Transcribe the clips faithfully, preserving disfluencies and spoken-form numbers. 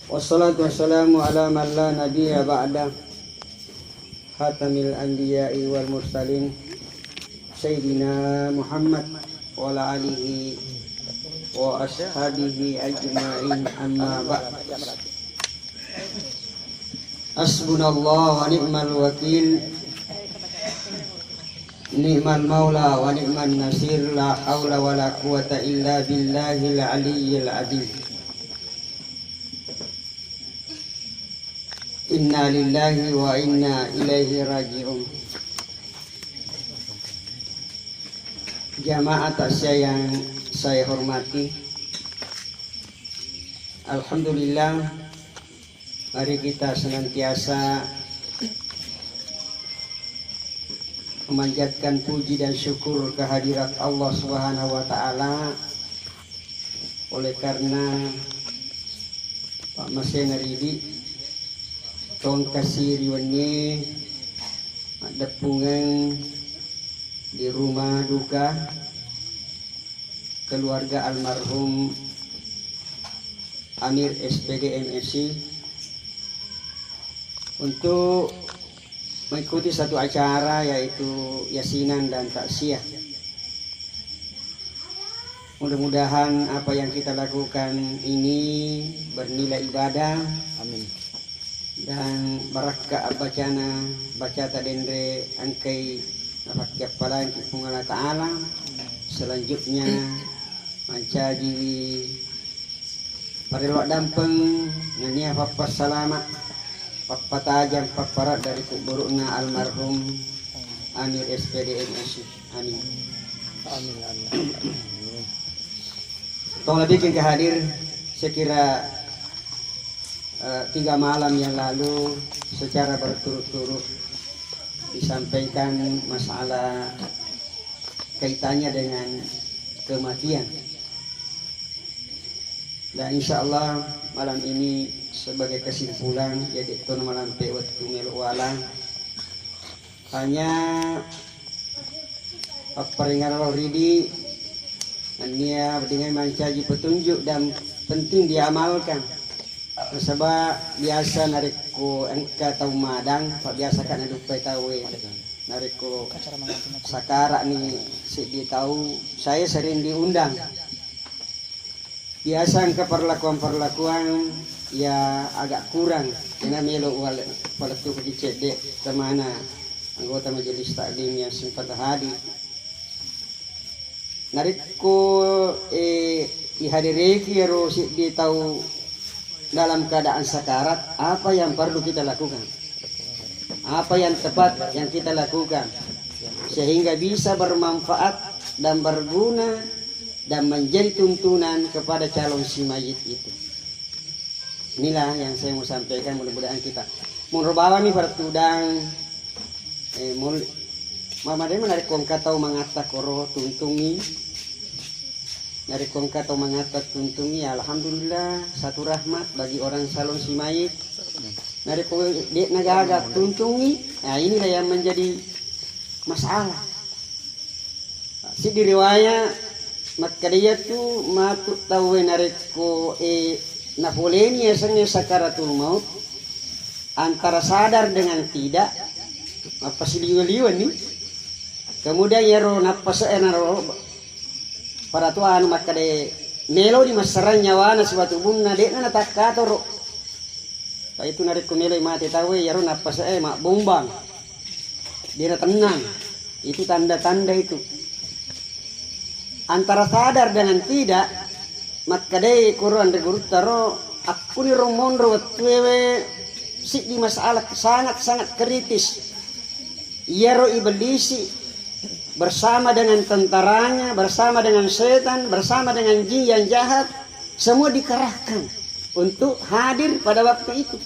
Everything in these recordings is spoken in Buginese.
Wassalatu wassalamu ala man la nabiyya ba'da, khatamil anbiya'i wal mursalin, sayyidina Muhammad wa ala alihi wa ashabihi ajma'in, amma ba'd. Hasbunallah wa ni'mal wakil, ni'mal maula wa ni'man nasir, la haula wa la quwwata illa billahil aliyyil azim. Inna lillahi wa inna ilaihi raji'un. Jamaah takziah yang saya hormati, alhamdulillah, mari kita senantiasa memanjatkan puji dan syukur kehadirat Allah Subhanahu wa Ta'ala, oleh karena Pak Masena Ridi, tongkasi ri wenni maddeppungeng di rumah duka keluarga almarhum Amir S P D M S I untuk mengikuti satu acara, yaitu yasinan dan takziah. Mudah-mudahan apa yang kita lakukan ini bernilai ibadah. Amin. Dan barakka abbacana, bacata denre engkai napakkiappalangki Puang Allah Ta'ala. Selanjutnya mancaji parello dampeng nennia pappassalama, pappatajang, papparadda ri kubburu'na almarhum Amir S P D M S I. Amin. Amin, amin. Tolong bikin ke hadir, saya kira, eh, tiga malam yang lalu secara berturut-turut disampaikan masalah kaitannya dengan kematian. Dan insya Allah malam ini sebagai kesimpulan, jadi tono malampe wettu melo wala. Hanya apparingaro ridi, nennia dengan mancaji petunjuk dan penting diamalkan. Nasaba biasa narekko engka tau madang, pa biasa ka naduppai tauwe. Narekko sakara ni seddi tau, saya sering diundang. Biasa engka perlakuan-perlakuan ya agak kurang. Ena melo wale-, palettu ki cedde temana anggota majelis taklim yang sempat hadir. Narekko, eh, ihadireki ero seddi tau dalam keadaan sakarat, apa yang perlu kita lakukan? Apa yang tepat yang kita lakukan sehingga bisa bermanfaat dan berguna dan menjadi tuntunan kepada calon si mayit itu? Inilah yang saya mau sampaikan, mudah-mudahan kita monro bawani para tudang, eh, mul-, mama de narekko engka tau mangatta koro tuntungi, narekko engka tau mangatta tuntungi, alhamdulillah, satu rahmat bagi orang salon si mayit. Narekko de nagaga tuntungi, nah, inilah yang menjadi masalah. Siddi riwaya makkeda iyatu matu tauwe narekko, eh, napoleni yasengnge sakaratul maut, antara sadar dengan tidak, mappasiliwe-liwenni. Kemudian iyaro nappase'e naro para tua anu makkeda meloni masserang nyawana sibawa tubunna, de'na natakkatoro. Pa itu narekko meloi mate tauwe, iyaro nappase'e mabbombang. Dena tennang. Itu tanda-tanda itu. Antara sadar dengan tidak, makkedai koro anre gurutta ro, akkuniro monro wettuewe siddi masalah sangat-sangat kritis. Iyaro ibelisi bersama dengan tentaranya, bersama dengan setan, bersama dengan jin yang jahat, semua dikerahkan untuk hadir pada waktu itu.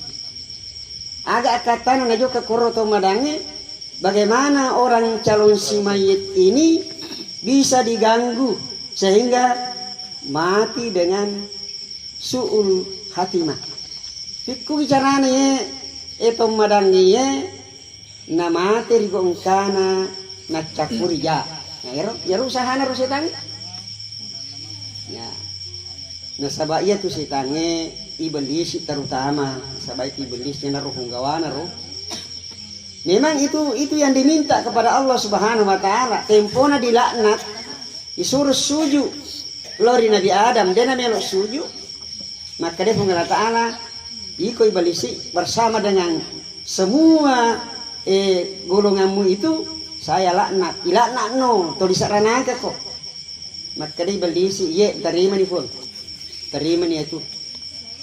Aga akkattana najokka koro to madangnge, bagaimana orang calon si mayit ini bisa diganggu sehingga mati dengan su'ul khatimah. Pikkugi carana ye, e to madangnge ye, namate ri gongkana naccappuri ja. Nah, ero, ero usahana ro setangnge. Ya. Nasaba iya tu setangnge Iblis terutama, sabaiki iblis naro hunggawana ro. Memang itu itu yang diminta kepada Allah Subhanahu wa taala. Tempona dilaknat, disuruh sujud lao ri Nabi Adam, dena melo sujud. Maka dia Puang Allah Taala, iko iblis bersama dengan semua eh, golonganmu itu saya laknat. Ilaknat no, to diseranaka ko. Makkeda iblis, "Iye, tarimani, Puang. Tarimani atu.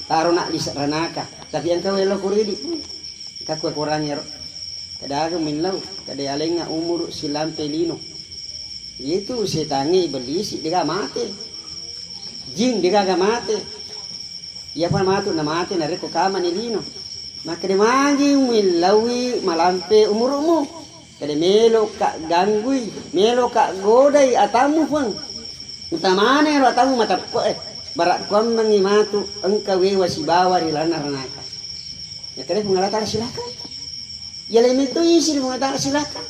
Taro nak di ranaka. Tapi engka welo kuridi, Puang. Engka kue kurang ero." Kada aga millau, kada alenga umuru silampe lino. Itu setangnge iblis dega mate. Jin dega mate. Iyapa matu namate narekko kamani lino. Makkeda magi muillaui malampe umuru'mu. Kada meloka ganggui, meloka godai atammu, Puang. Utamana ero atammu mateppe'e. Barakkuammengngi matu engka wewa sibawa ri lalenna ranaka. Makkeda Puang Allah Taala, "Silakan." Iya, leme tu isi di mengatakan silakan.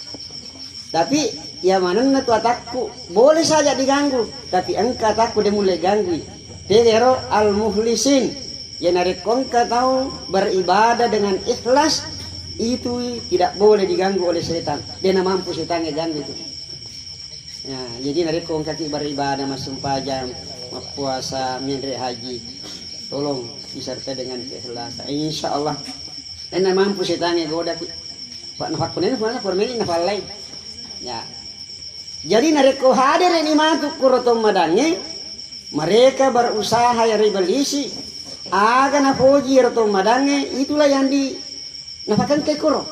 Tapi iya manenna tu atakku, boleh saja diganggu, tapi engka atakku de mulle ganggui. Tegero al-mukhlisin. Ya narekko engka tau beribadah dengan ikhlas, itu tidak boleh diganggu oleh setan. Dia na mampu setan ganggu itu. Ya, jadi narekko engkaki beribadah, massempajang, mappuasa, menre haji, tolong disertai dengan keikhlasan. Insya Allah, ena mampu setangnge godaki. Pak nafakkunena pura meni nafallai. Ya. Jadi narekko hadireni matu kuro tong madangnge, mereka berusaha ya rebelisi, aga napoji ero tong madangnge, itulah yang di Napakengke kuro.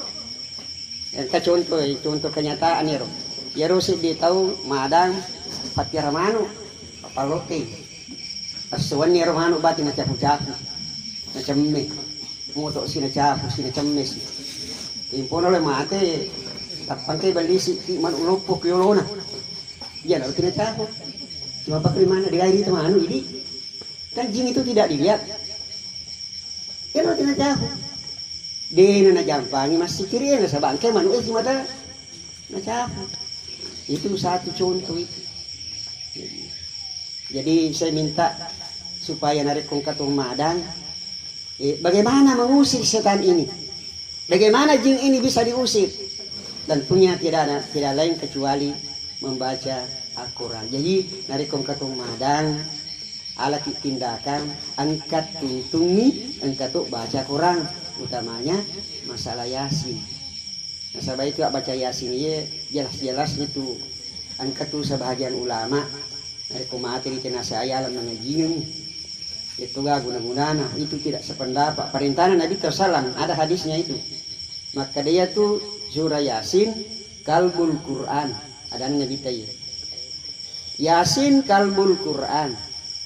Engka contoh, contoh kenyataan ero. Iyaro seddi tau madang pattiara manu, papallokkeng. Essowenni ero manu bati nacapu-capu, nacemme. Moto si nacapu, si nacemme si. Impona le mate, tappangke bellisi ki manu loppo ki yolona. Iya, lalu kena capu. Cuma pakai mana digairi itu manu ini. Kan jin itu tidak dilihat. Ero tena capu. Dena najampangi massikiri, nasaba engka manu e simata nacapu. Itu satu contoh itu. Jadi saya minta supaya narekko engka tong madang, eh, bagaimana mengusir setan ini? Bagaimana jin ini bisa diusir? Tentunya tidak ada, tidak lain kecuali membaca Al-Quran. Jadi narekko engka tong madang, alaki tindakan, engka tuntungi, engka to baca Quran, utamanya masalah Yasin. Nasaba itu baca Yasin iye jelas-jelas itu engka tu sebahagian ulama narekko mate ri tena saya alam nangajingengi. Itu ga guna-gunana, itu tidak sependapat. Perintahnya Nabi sallam, ada hadisnya itu. Maka dia tu surah Yasin kalbul Quran. Ada Nabi tayi. Yasin kalbul Quran.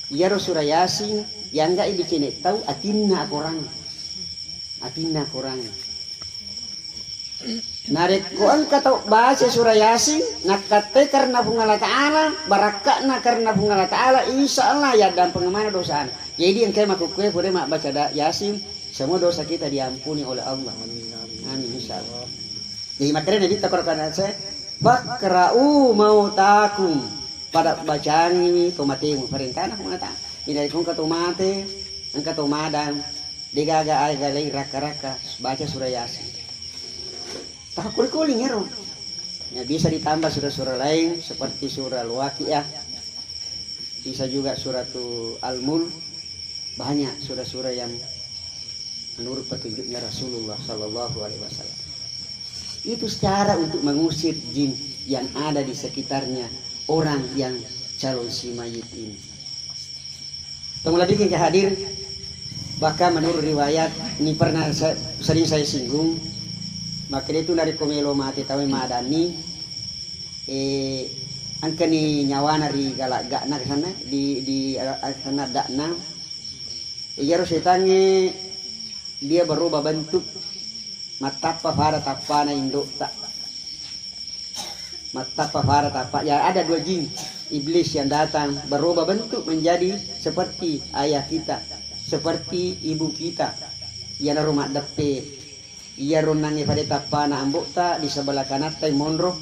Iyaro surah Yasin, yangga ibicene tau atinna Quran. Atinna Quran. Narekko engka tau baca surah Yasin, nakkattai karena Puang Allah Ta'ala, barakka'na karena Puang Allah Ta'ala, insya Allah yaddampeng mana dosana. Jadi engkai makukkue pura mabbaca da-, Yasin, semua dosa kita diampuni oleh Allah. Amin, insya Allah. Jadi makanya Nabi takor kana saya, "Fakra'u mautakum." Pada bacangi to matemu, perintahna Puang Allah Ta'ala. Jadi engka to mate, engka to madang, degaga aga lai rakka-rakka, baca surah Yasin. Takkuri-kuri ngero. Ya, bisa ditambah surah-surah lain seperti surah Al-Waqiah, bisa juga suratul Al-Mulk, banyak surah-surah yang menurut petunjuknya Rasulullah Sallallahu Alaihi Wasallam. Itu cara untuk mengusir jin yang ada di sekitarnya orang yang calon si mayit ini. Tong lebih ke hadir, bahkan menurut riwayat ini pernah saya, sering saya singgung, maka dia itu narekko melo mate tawe madani, eh, engkani nyawana ri galak-gakna ke sana, di, di, eh, sana dakna. Iyaro setangnge dia berubah bentuk, mattappa pada tappana indo'ta. Mattappa pada tappa. Ya, ada dua jin iblis yang datang berubah bentuk menjadi seperti ayah kita, seperti ibu kita. Iyanaro maddeppe. Iyaro nangnge pada tappana ambo'ta di sebelah kanatta monro.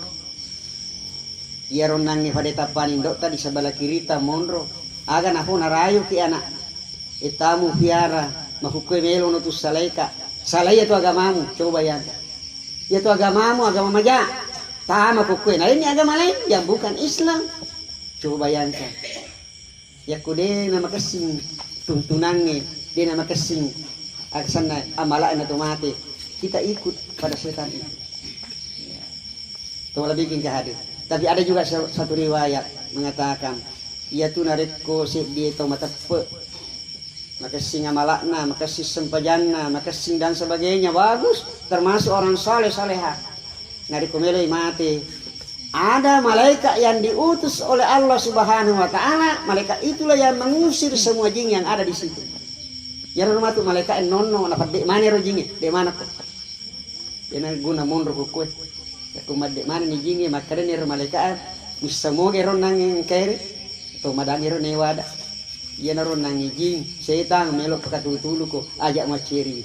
Iyaro nangnge pada tappana indo'ta di sebelah kirita monro. Aga nafo narayu ki anak. Etamu piara Makukkue melo no tu salaika. Salai iyatu agamamu, coba bayangkan. Iyatu agamamu, agama maja. Tama kukkue, na ini agama lain yang bukan Islam. Coba bayangkan. Yakko de na makessing tuntunangnge, de na makessing aksanna amala'na to mate, kita ikut pada setan itu. To lebih ke hadir. Tapi ada juga sa-, satu riwayat mengatakan, iyatu narekko seddi tau mateppe, makessing amala'na, makessing sempajanna, makessing dan sebagainya, bagus, termasuk orang saleh salehah. Narekko meloi mate, ada malaikat yang diutus oleh Allah Subhanahu wa Ta'ala, malaikat itulah yang mengusir semua jin yang ada di situ. Iyaro matu malaikat nonno, na pedde mana ro jinge, de mana ko. Dena guna monro kukkue. Yakko madde mana ni jinge, makkedani ro malaikat, missa moge ro nang engkaere, to madangi ro newada. Iyana ro nang jing, setang melo pakatulu-tulu ko, ajak macceri.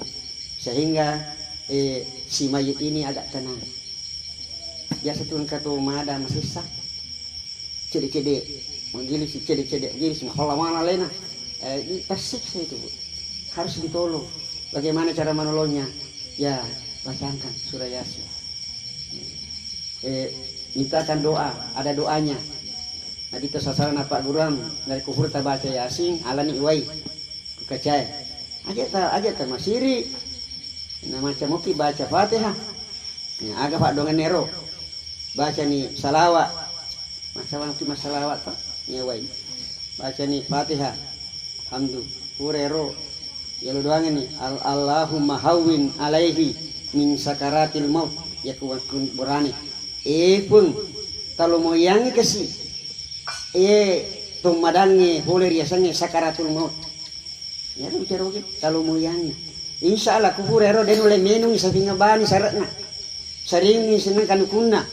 Sehingga, eh, si mayit ini agak tenang. Biasa tu engka to mada masessa. Cede-cede, menggilisi, cede-cede, menggilisi, mahola mana lena. Eh, ini tersiksa itu, Bu. Harus ditolong. Bagaimana cara menolongnya? Ya, bacakan surah Yasin. Eh, mintakan doa, ada doanya. Nah, di sasana Pak Guruang, dari kubur tabaca Yasin, alani iwai. Kukacae. Aja ta, aja ta masiri. Na maca muki baca Fatihah. Ya, aga paddoangenna ero. Bacani salawat. Maca muki masalawat to. Nyewai. Bacani Fatihah. Hamdu. Pura ero. Yalo doangenni. Al-, Allahumma hawwin alaihi min sakaratil maut. Yaku wakkun borane. E Puang, talomoyangi kasi. E tommadangnge pole riasengnge sakaratul maut. Iyaro bicara oge, talomoyangi. Insya Allah kupura ero de nulle menungi sapinga bani sare'na. Saringi seneng kanukunna.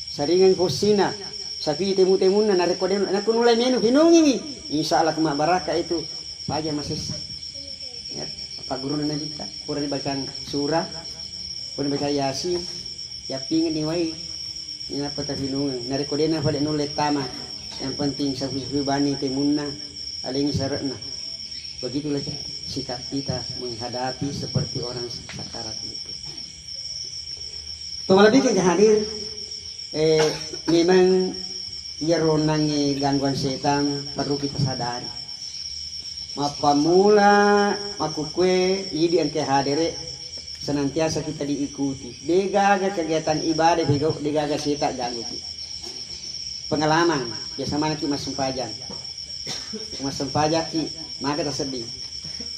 Saringi fossina. Sapi temu-temunna narekko de nakku nulle menung pinungiwi. Insya Allah kumabbaraka itu paja masessa. Ya, apa guruna Nabitta. Pura dibacang surah, pura dibacang Yasin, yappingeng ni wai. Inappa tapinungeng. Narekko de'na fale nulle tama, yang penting safi-safi bani temunna, alengi sare'na. Begitulah ca-, sikap kita menghadapi seperti orang sakarat itu. To malebbi ke hadir, eh, memang iyaro nangnge gangguan setan perlu kita sadari. Mappammula makkukue idi engka hadere, senantiasa kita diikuti. Degaga kegiatan ibadah, dega-, degaga seta gangguki. Pengalaman, biasa manaki massempajang. Massempajakki, maka tasedding.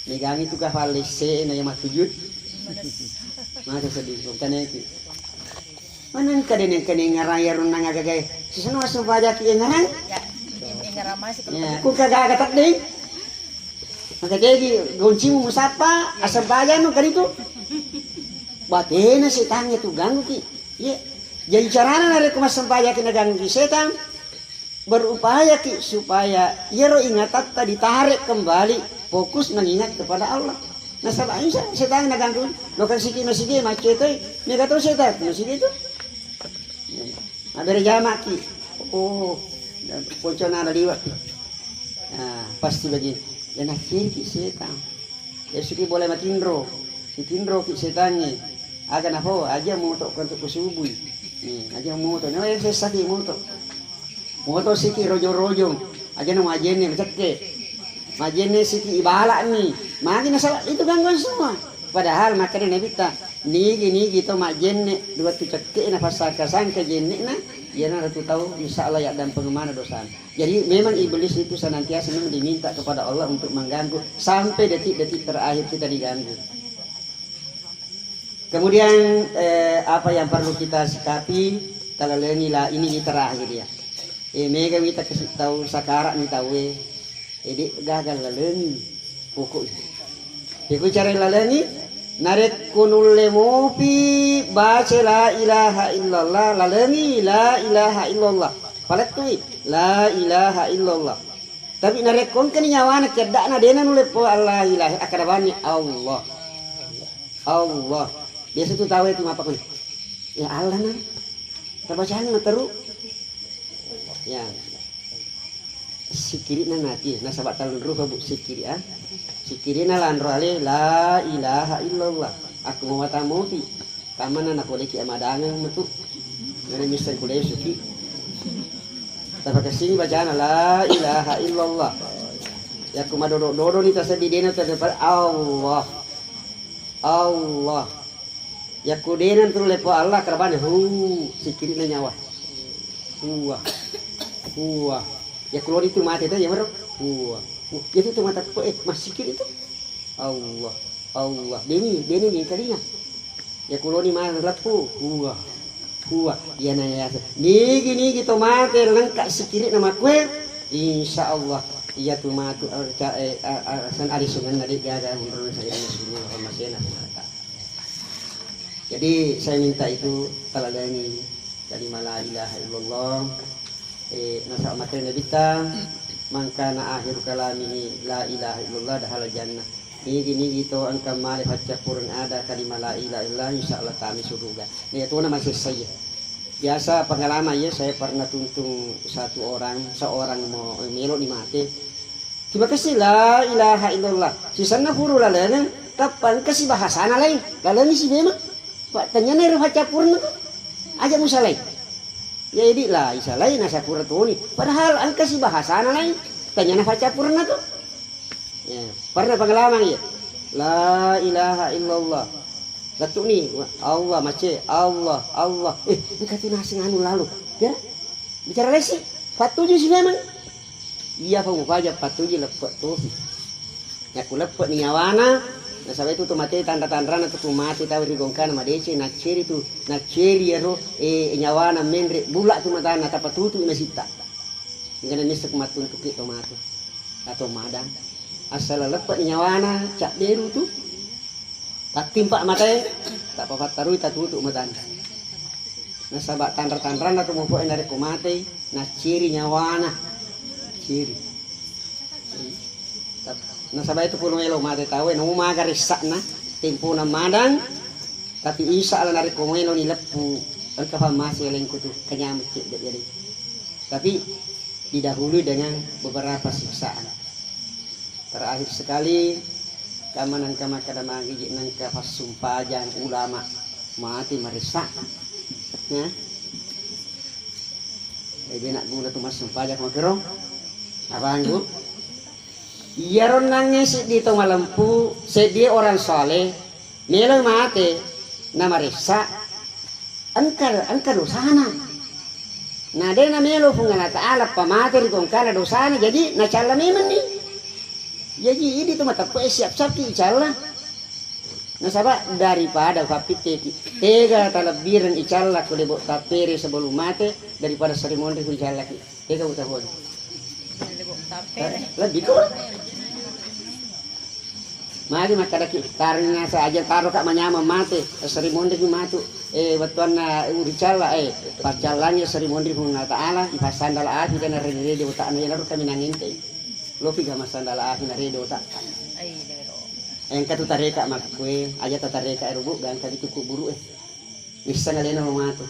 Megangi tu kafale se na ya mattujut. Maka tasedding, bukaneki. Manengka de nengka nengngarang iyaro nang agagae. Sisana massempajaki engngarang? Ya, engngarang masih kalau ya, ku kagaga tedding. Maka jadi goncimu musappa, assempajang no kaditu. Batena setangnge tu gangguki. Iya. Jadi carana narekko massempajaki nagangguki setang, berupayaki supaya iyaro ingatatta ditarik kembali fokus mengingat kepada Allah. Nasaba insya setang naganggu, lokal siki masigi maccetoi, mega to setang masigi itu. Mabbere jamaki. Oh, poncona ada liwat. Nah, pasti bagi. Ya nakkiriki setang. Ya suki boleh matinro. Sitinroki setangnge. Aga nafo, aja moto ko untuk kusubui. Nih, aja moto. Nah, ya sessaki moto. Moto siki rojong-rojong. Aja na majenne macekke. Majenne siki ibala'ni. Magi nasaba itu gangguan semua. Padahal makkeda Nabitta, nigi-nigi to majjenne dua tu cekke na pasangka-sangka jenne'na, iyana ratu tau insya Allah ya dampeng mana dosana. Jadi memang iblis itu senantiasa memang diminta kepada Allah untuk mengganggu sampai detik-detik terakhir kita diganggu. Kemudian eh, apa yang perlu kita sikapi, talalengi lah ini terakhir ya. Eh, mega wita kasi tau sakara ni tau eh. Ede gagal lalengi pokok. Pekko cara lalengi, narekko nulle mopi baca la ilaha illallah, lalengi la ilaha illallah. Palettui la ilaha illallah. Tapi narekko engkani nyawana cedda'na dena nulle po Allah ilaha, akkada bani Allah. Allah. Biasa tu tau itu mapakun. Ya Allah na. Tabacanna teru. Ya. Sikiri'na nati, nasaba tallung rupa bu sikiri ah. Sikkiri'na lanro ale, la ilaha illallah. Akko mawatang mopi. Kamana napoleki amadangeng metu. Ngana misseng kulesuki. Tapakessingi bacana la ilaha illallah. Yakko madodo-dodoni taseddi dena terdepan Allah. Allah. Yakko dena turu lepo Allah, karabane hu, sikkiri'na nyawa. Huwa. Huwa. Yakko loni tu mate ta yamaro. Huwa. Hu. Yatu tu mata ko, eh, massikkiri tu. Allah. Allah. Deni, deni ni kalinga. Yakko loni mate leppu. Huwa. Huwa. Iyana yase. Nigi-nigi to mate lengka sikkiri'na makkue. Insya Allah. Iyatu matu, eh, ca-, eh, a-, a-, san alisungenna de gaga munrung sairana sulu masena. Jadi saya minta itu talalengi kalimat la ilaha illallah. Eh, nasaba makkeda Nabitta, "Man kana akhiru kalamihi la ilaha illallah dakhala jannah." Nigi-nigi to engka male paccappureng ada kalimat la ilaha illallah, insya Allah tama suruga. Nah, itu nama selesai. Biasa pengalaman ya, saya pernah tuntung satu orang, seorang mau melo ni mate. Terima kasih la ilaha illallah. Sisenna furu lalengeng, tappa engka si bahasana lain. Lalengi si memang. Pak, tanyana ero paccappurna tu. Aja musalai. Ya, idi la isalai nasapura toni. Padahal engka si bahasana lain. Tanyana paccappurna tu. Ya, pernah pengalaman ya. La ilaha illallah. Lettu ni, Allah mace, Allah, Allah. Eh, engka tu naseng anu lalu. Ya, bicara lesi. Pattuju si memang. Iya fa mupaja pattuju leppe tofi. Yakku leppe ni nyawana, nasaba itu tu mate tanra-tanrana tu ku mate tau ri gongkana madeceng, nacceri tu, nacceri ero, eh, nyawana menre, bula tu matana, tapatutu nasitta. Engkana missek mattuntuki to mate. Atau madang. Asal leppe ni nyawana, cabberu tu. Tattimpa matae, tappa fattarui tatutu matana. Nasaba tanra-tanranna tu mupoe narekko matei, nacciri nyawana. Ciri. Nasaba itu pun melo mate taue, namu maga ressa'na, tempona madang, tapi insya Allah narekko melo ni leppu, engka fa masih alengku tu, kenyang cedde jadi. Tapi didahului dengan beberapa siksaan. Terakhir sekali, kamma nengka makkeda magi je nengka fassumpajang ulama mati maressa. Ya. Jadi nak guna tu massumpajang makero. Apa anggu? Iyaro nangnge seddi to malempu, seddi orang soleh, melo mate na maressa. Engka, engka dosana. Na de namelo Puang Allah Ta'ala pamate ri gongkana dosana, jadi nacalla memenni. Jadi idi tu mateppe siap-siapki icalla. Nasaba daripada ufappitteki, tega talebbireng icalla ko lebo tappere sebelum mate daripada seri monri icallaki. Tega utahuang. Lebih ko. Magi makkadaki, tarina sa aja taro ka manyameng mate, seri monri matu, eh, wettuanna uricalla, eh, paccallangi seri monri Puang Allah Ta'ala, ipassandala api dan rede-rede otakna, iyanaro kami nangente. Lopi ga massandala api na rede otak. Engka tu tareka makkue, aja tatareka ero bu, gangka di tuku buru, eh. Misseng alena mate.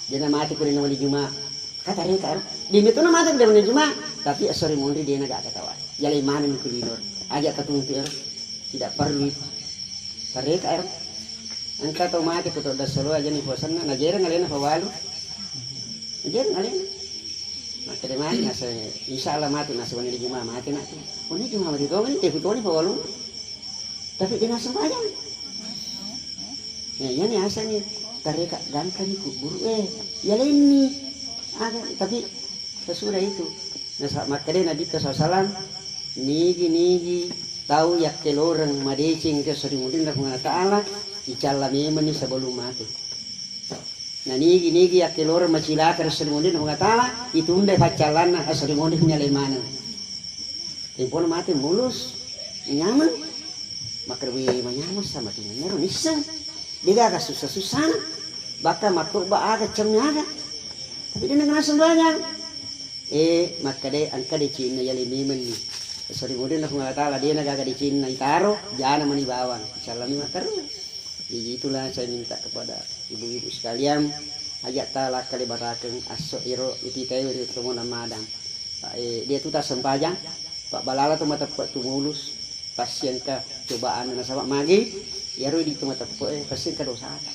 Dena mate ko dena wali Juma. Kata reka, di metona mate ko dena wali Juma. Tapi asori monri dena gak ketawa. Jalai maneng ko linor. Aja tatuntu ero. Tidak perlu itu. Tareka ero. Engka tau mate ko to dasalo aja ni puasanna. Najereng alena pawalu. Najereng alena. Mate de mate nasa. Insya Allah mate nasa wali Juma mate nak. Wali Juma mate to ni teku toni pawalu. Tapi dena sembahyang. Ya, iyani asengnge tareka gangkani kuburu, eh, ya lainni. Aga, tapi sesudah itu. Nasa makkeda Nabi sallallahu alaihi wasallam, nigi-nigi tau yakkeloreng madeceng ke seri mudinna Puang Allah Ta'ala, icalla memenni sebelum mate. Na nigi-nigi yakkeloreng macilaka ri seri mudinna Puang Allah Ta'ala, itundai paccallanna, eh, seri mudinna nyalai maneng. Tempona mate mulus, nyaman. Makkeda, "Wih, manyameng sa matu nero nisseng. Degaga susah-susahna. Bahkan mattoba aga cemme aga. Tapi dena kena sembahyang." Eh, makkeda engka decenna yale memenni. Sori mudinna Puang Allah Ta'ala, dena gaga decenna itaro, jana mani bawang. Insya Allah memang terus. Jadi itulah saya minta kepada ibu-ibu sekalian, aja ta lakkale barakeng asso iro ititai ri tomona madang. Pa, eh, dia tu ta sempajang, pa balala tu mateppe tu mulus. Passiengka cobaan nasaba magi, iyaro idi tu mateppe'e, passiengka dosata.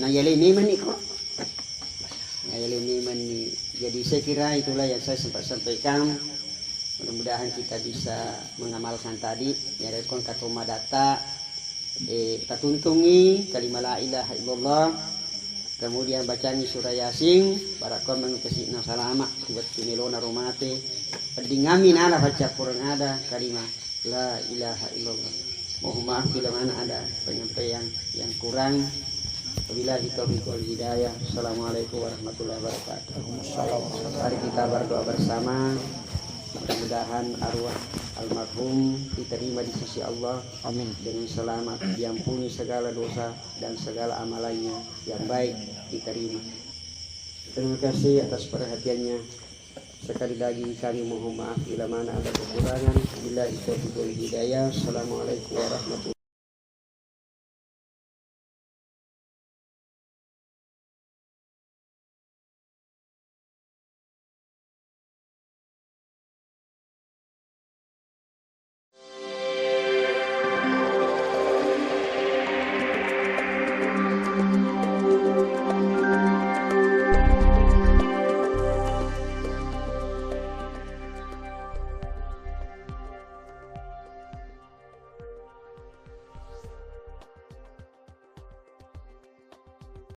Na yalai memenni ko. Na yalai memenni. Jadi saya kira itulah yang saya sempat sampaikan. Mudah-mudahan kita bisa mengamalkan tadi. Ya, rekon kato madata, eh, tatuntungi kalimat la ilaha illallah. Kemudian bacangi surah Yasin, barakko mengkasi na salama, tiwettu melona romate. Peddingami nala baca Quran ada kalimat la ilaha illallah. Mohon maaf bila mana ada penyampaian yang kurang. Wabillahi taufiq wal hidayah. Assalamualaikum warahmatullahi wabarakatuh. Mari kita berdoa bersama. Mudah-mudahan arwah almarhum diterima di sisi Allah. Amin. Dengan selamat, diampuni segala dosa dan segala amalannya yang baik diterima. Terima kasih atas perhatiannya. Sekali lagi kami mohon maaf bila mana ada kekurangan. Bila itu hidayah. Assalamualaikum warahmatullahi